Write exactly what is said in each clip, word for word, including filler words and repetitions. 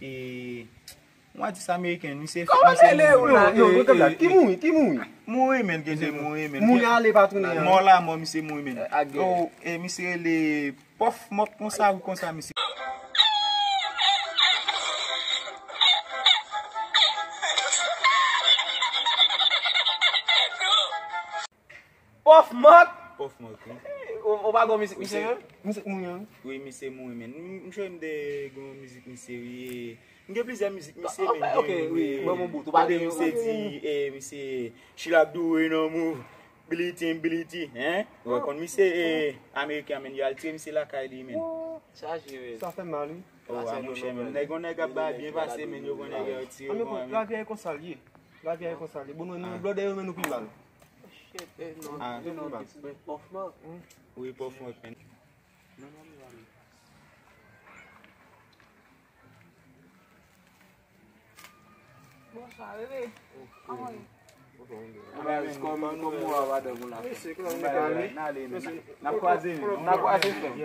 e, yon atis ameriken, misye. Kòman misye rele ou la? Non, non, non, ki mouri, ki mouri? Mouri, men, gen de mouri, men. Mouri ale pa tounen. Mò la, mò, misye mouri, men. Oh, e misye rele Pòf Mòk konsa, ou konsa, misye. Pòf Mòk? Pòf Mòk, wi. Ou, ou pa gon mizik misye menm? Mizik moun an. Wi, misye mouri, men. M, m jwe m de gon mizik misye, wi. M gen plizyè mizik misye, men. Ok, wi, ban m yon bout. Ou pa gen misye di, eh, misye, she like the way you move. Billy T, Billy T, hein? Ou konn misye, eh, ameriken, men, yo al tire misye lakay li, men. Sa jere. Sa fè mal, wi. Oh, a monchè, men. Nèg, yon nèg ap bay byen pase, men, yo gon nèg yo tire. Lavi a e konsa l ye. Lavi a e konsa l ye. Bon, nou, nou blòdè yo, men nou pi mal. Shit, eh, non. Ah, non, non, non. Pòf Mòk. Wi, Pòf Mòk, men. Non, non, non, non. Bonswa, bebe. Kòman w ye? Kòman, kòman w a, madanm ou la? Mesye, kòman w ye? N ale, n ap kwaze, wi. N ap kwaze, frè m.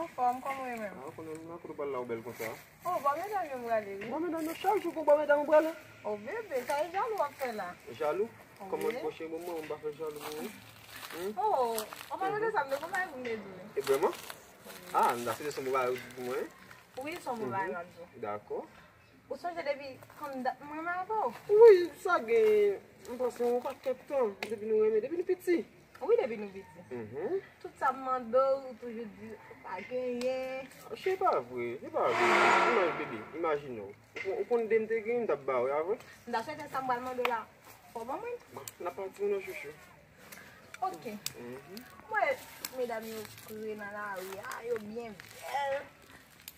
Anfòm, kòman w ye menm? Ah, ou konnen, nan kote w pral la, ou bèl konsa. Oh, bon medam yo m prale, wi. Bon medam yo, chak jou gon bon medam ou prale. Oh, bebe, sa e jalou w ap fè la? Jalou? Kòman, bon, cheri, bon, mwen, m pa fè jalou, mwen. Oh, anpalan de sa, m te gon bagay pou m te di w. E vrèman? Ah, m ta swete se yon bon bagay ou di pou mwen. Wi, se yon bon bagay m ap di w. Dakò. Ou sonje depi kanm dat mwen renmen avè w? Wi, sa gen, m panse yon pakèt tan, depi nou renmen, depi nou piti. Wi, depi nou piti. Tout sa m mande w, ou toujou di ou pa genyen. Se pa vre, se pa vre. Imaj, bebe, imajine w. Ou, ou konn de m te gen, m t ap ba w, a vre? M ta swete sa m pral mande w la, fò w ban mwen l. Bon, n ap pati, non, chouchou. Ok. M wè tout medam yo kre nan lari a, yo byen bèl.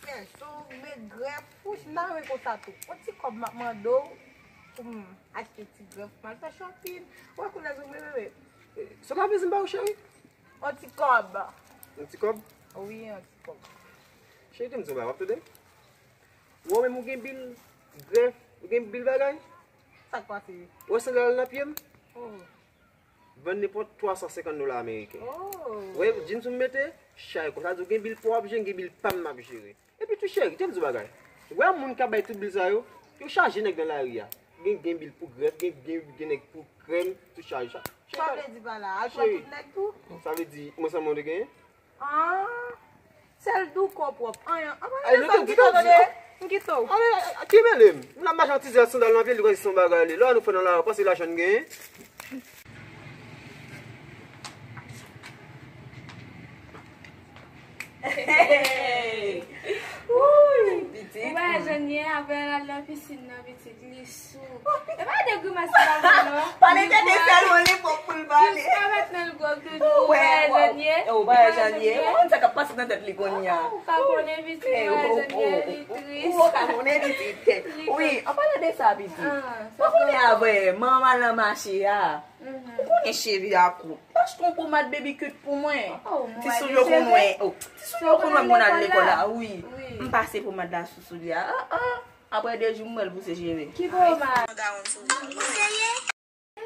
Fè zo, met grèf. Wouch, m ta renmen konsa tou. Yon ti kòb m ap mande w pou m achte ti grèf, m al fè shopping. Ou wè koulè zo m, bebe? Sa w ta vle di m ba ou, cheri? Yon ti kòb. Yon ti kòb? Wi, yon ti kòb. Cheri, di m yon bagay, w ap tande m? Ou menm ou gen bil grèf, ou gen bil bagay? Sa k pase? Ou wè sandal nan pye m? Oh. Vann nenpòt twa san senkant dola ameriken. Oh. Ou wè jeans ou m mete, chay konsa, di w gen bil pa w ap jere, gen bil pa m m ap jere. Epi tou cheri, tande m di w bagay. Ou wè moun k ap bay tout bil sa yo, yo chaje nèg nan lari a. Gen, gen bil pou grèf, gen, gen, gen nèg pou krèm, tout chaje. Sa w vle di pa la? Al pran tout nèg tou? Sa vle di, mwen sèlman w te genyen? Ah, sèl douko pwòp. Anyen. Anyen, sa m kite w, tande. M kite w. Ale, ki mele m? M la mache an ti zèl sandal nan pye, li kwè se yon bagay li. Lè nou fè nan la, panse lajan n genyen. Hey! Wouy! Pitit. Ou wè jan n ye avè l al nan pisin nan, pitit. Li sou. E pa de grimas li pa fè non. Pale tete sèlman li pwòp pou l pale. Jiska mentnan l gwòg toujou, ou wè jan l ye. Ou pa wè jan l ye. Ou konn sa k ap pase nan tèt li kounye a. Ou ka konnen pitit, ou wè jan l ye, li tris. Ou ka konnen pitit. Wi, an palan de sa, pitit. Ou konnen avè manman l nan mache a. Ou konnen cheve a kout. Achte yon pomad baby cut pou mwen. Ti soulye w konn wè. Ti soulye w konn wè m konn al lekòl la, wi. M pase pomad la sou soulye a. Ah, ah. Apre de jou, m wè l pouse cheve. Ki pomad?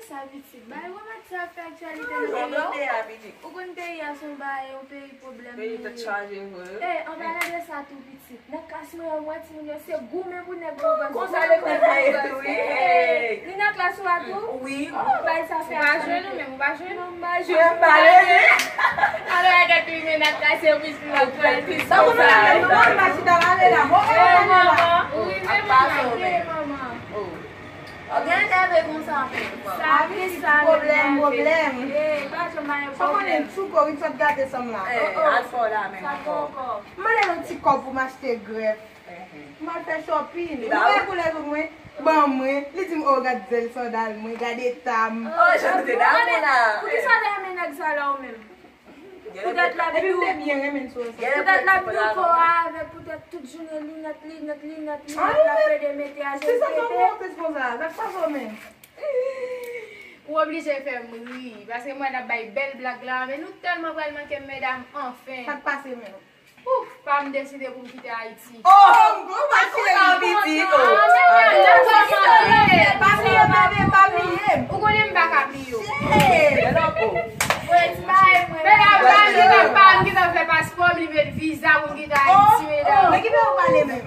Sa pitit, bay wè match sa ap fè aktyalite nan peyi a. Ou konn peyi a se yon bagay, yon peyi pwoblèm li ye. Peyi tèt chaje vre. E, an palan de sa tou pitit, nan klas mwen an, m wè timoun yo se goumen pou nèg yo. Konsa lekòl la ye tou, wi. Li nan klas ou a tou? Wi. Bay sa fè aktyalite. Ou pa jwenn ou menm, ou pa jwenn? Non, m pa jwenn. Mwen m pa jwenn. Alò, e gade tou, men nan klas yo plis, nan klas plis. Sa pou nou la, nou pa chita la, ale la. Bon, ale la. Wi, men manman, wi, manman. Ou gen nève konsa anpil fwa. Sa vin sa pwoblèm, pwoblèm. Sa konnen tchouko, wi, sot gate sanm la. Al fò la menm ankò. M mande l yon ti kòb pou m achte grèf. M al fè shopping. Ou wè koulè zong mwen? Ban mwen. Li di m, o, gad zèl sandal mwen, gad eta m. O, jan nou te damou la. Poukisa w ta renmen nèg sa la ou menm? Poutèt l ap di w, poutèt l ap di w kò a avèk poutèt tout jounen linèt, linèt, linèt, linèt, l ap plede mete a jèn tete. Se sa w monte konsa, sa k pase w menm? Ou oblije fè m ri, paske m wè n ap bay bèl blag la, men nou tèlman pral manke m, medam, anfen. Sa k pase menm? Ouf, pa m deside pou m kite Ayiti. Oh, m pa kite Ayiti, oh. Pa bliye, bebe, pa bliye. Ou konnen m pa ka bliye w. Shit. Medam, pa m, medam, pa m gentan fè paspò m, li met viza pou m kite Ayiti, medam. Men ki bò w pale menm?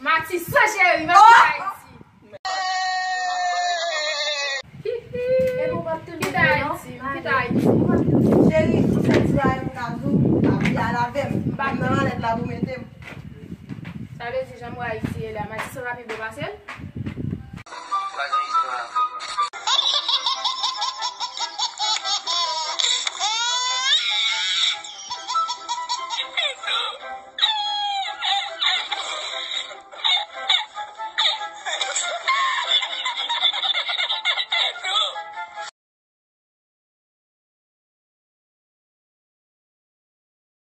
Matisan, cheri, m ap kite Ayiti. Epi w p ap tounen vre non. Kite Ayiti, m kite Ayiti. Cheri, m fè ti bagay m ka di w, pa vle al avè m. M nan malèt la pou mete m. Sa vle di jan m wè Ayiti ye la, Matisan pa pi bon pase l?